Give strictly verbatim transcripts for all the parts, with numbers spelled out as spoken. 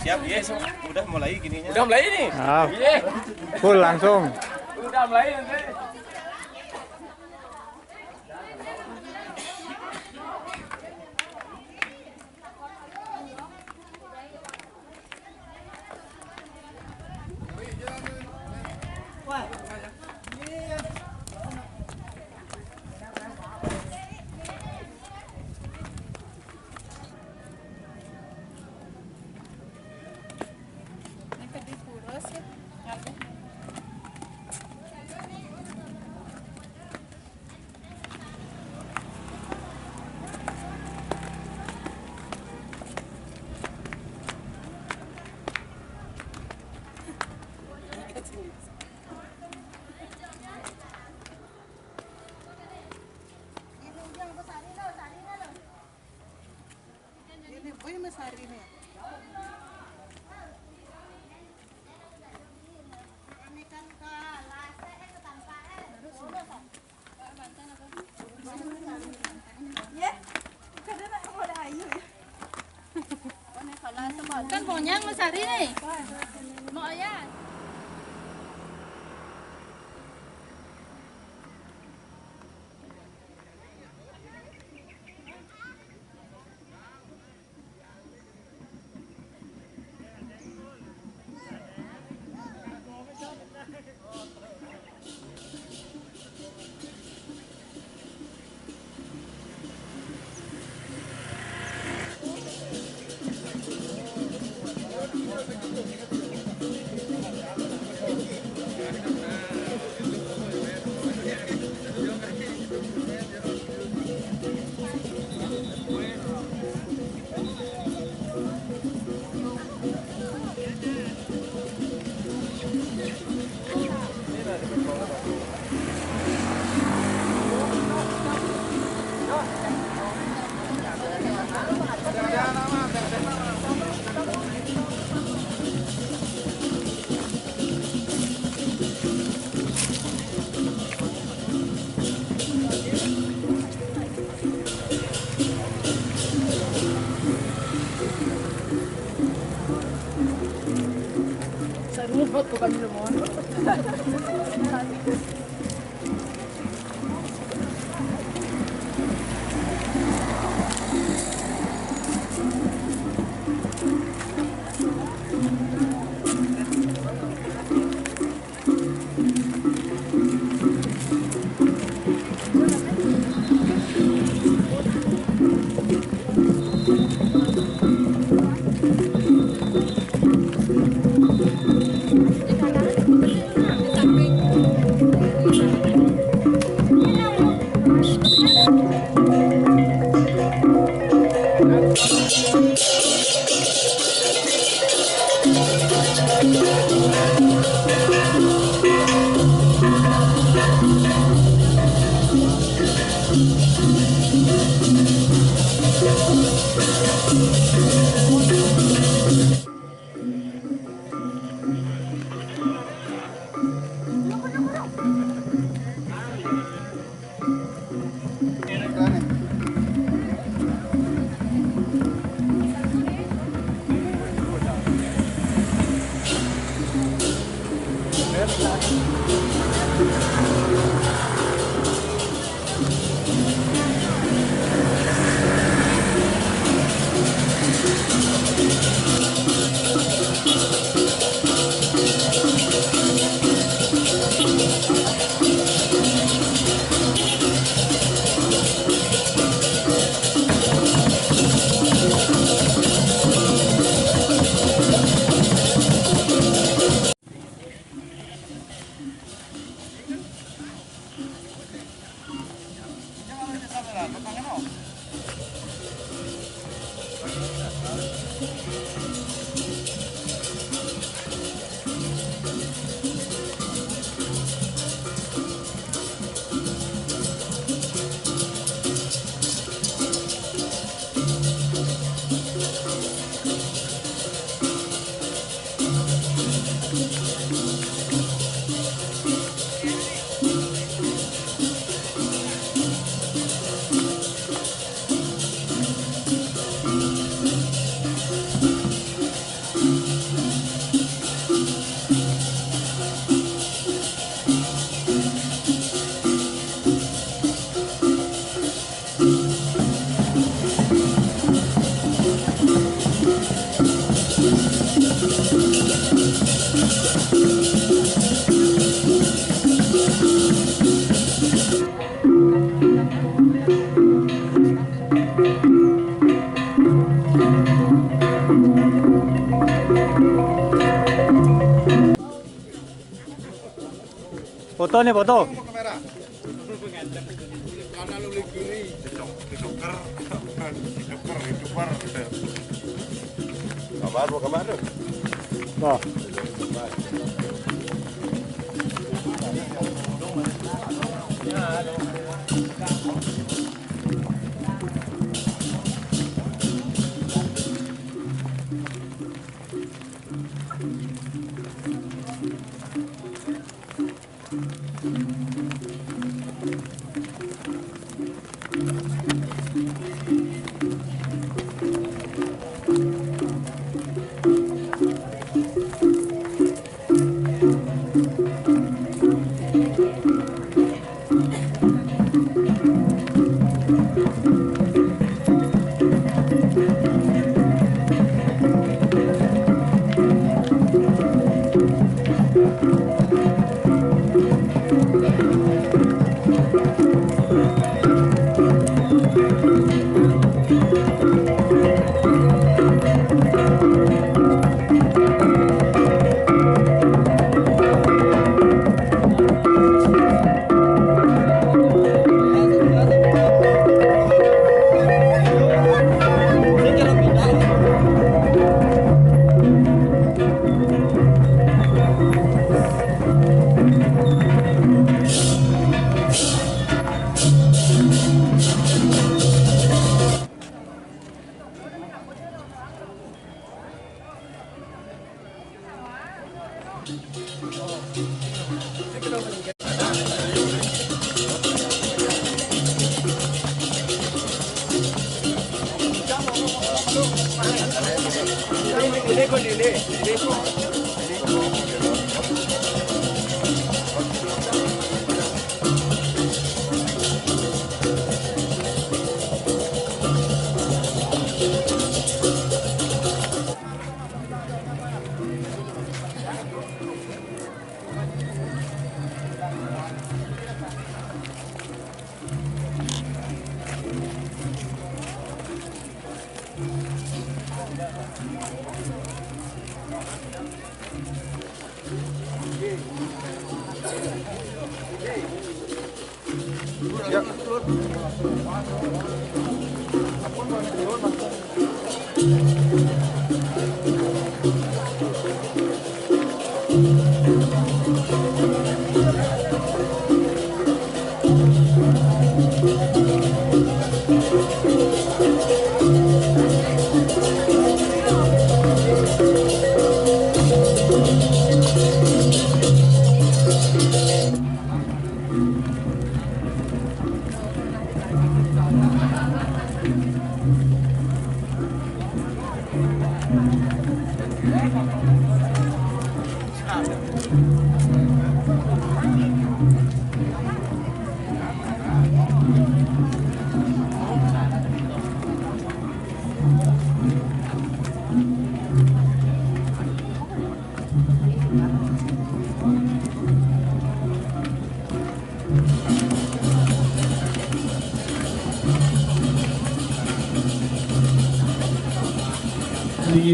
Siap, yes. Udah mulai gininya. Udah mulai ini. Ah, full langsung. Udah mulai nanti. Ini boy masari nih. Ini kan ke Lase, eh, ke Tampae. Kan bonyang masari nih. Mau ya. Foto nih, foto. Kanan oleh kiri. Ditukar, ditukar, ditukar. Gambar, gambar tuh. Nah.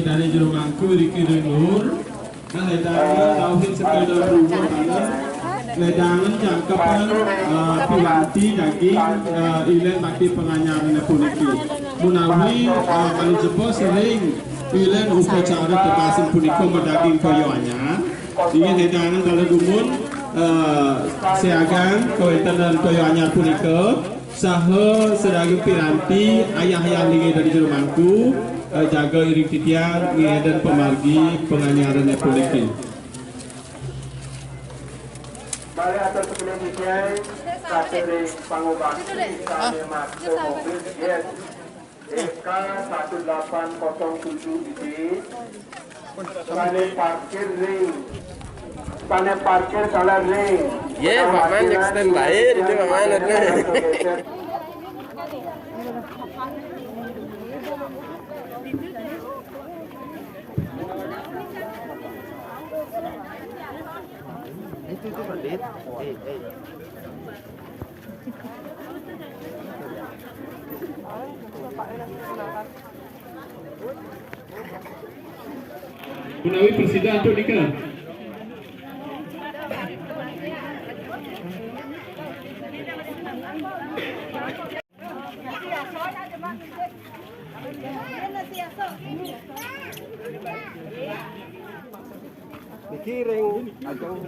Dane jero mangku riki ring luhur. Nah, ledangan dauhin sekedar rumah tanah. Ledangan jangkepan, eh, piranti daging, eh, ilen bakti panganyarane puniki. Menawi, eh, malih jebos ring ilen upacara tebasin punika madaging kaya anyar. Inggih ledangan dalam dumun, eh, siagang kawentenan kaya anyar punika. Saha sadaging piranti ayah-ayah linggih dane jero mangku, eh, jaga iring titiang ngeden pamargi panganyarane puniki. Malih atur sepinih titiang, katiring pangubakti sane makta mobil yen E K satu delapan kosong tujuh I D. Pane parkir ring. Pane parkir salah ring. Ye, Pak Man, yang standby, ini Pak Man, ada. Itu, itu, Pak Dit. Eh, eh. Menawi prasida antuk nika. Niki ring ajeng.